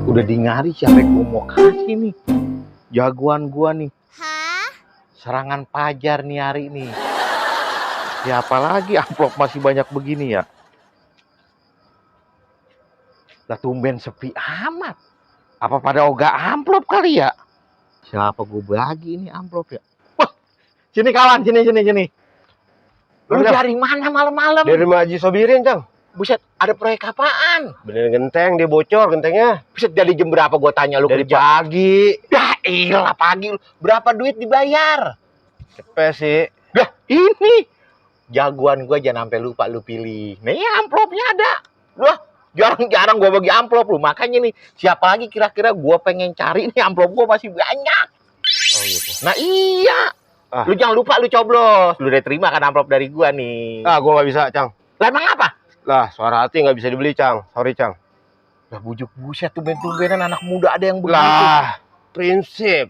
Udah di ngari siapa yang gua mau kasih nih. Jagoan gua nih. Hah? Serangan Pajar nih hari ini. Ya apalagi amplop masih banyak begini ya. Lah tumben sepi amat. Apa pada ogah amplop kali ya? Siapa gue bagi ini amplop ya? Wah, sini kawan, sini. Lu dari mana malam-malam? Dari rumah Haji Sobirin, Cang. Buset, ada proyek apaan? Benerin genteng, dia bocor gentengnya. Buset, dari jam berapa gue tanya lu Dari kerja? pagi. Ya iyalah pagi. Berapa duit dibayar? Cepet sih. Dah, ini. Jagoan gue jangan sampai lupa lu pilih. Nih amplopnya ada. Wah, jarang-jarang gue bagi amplop lu. Makanya nih, siapa lagi kira-kira gue pengen cari nih amplop gue masih banyak. Oh gitu. Nah iya. Lu jangan lupa lu coblos. Lu udah terima kan amplop dari gue nih. Ah, gua nggak bisa, Cang. Lah emang apa? Lah, suara hati nggak bisa dibeli, Cang. Sorry, Cang. Lah bujuk buset tumben-tumbenan anak muda ada yang begitu. Lah, prinsip.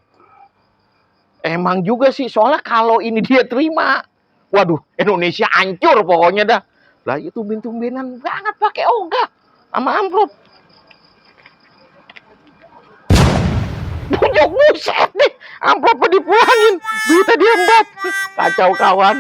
Emang juga sih, soalnya kalau ini dia terima, waduh, Indonesia hancur pokoknya dah. Lah itu tumben-tumbenan banget pakai ogah sama amplop. Bujuk buset deh, amplopnya dipulangin, duitnya diembat. Kacau kawan.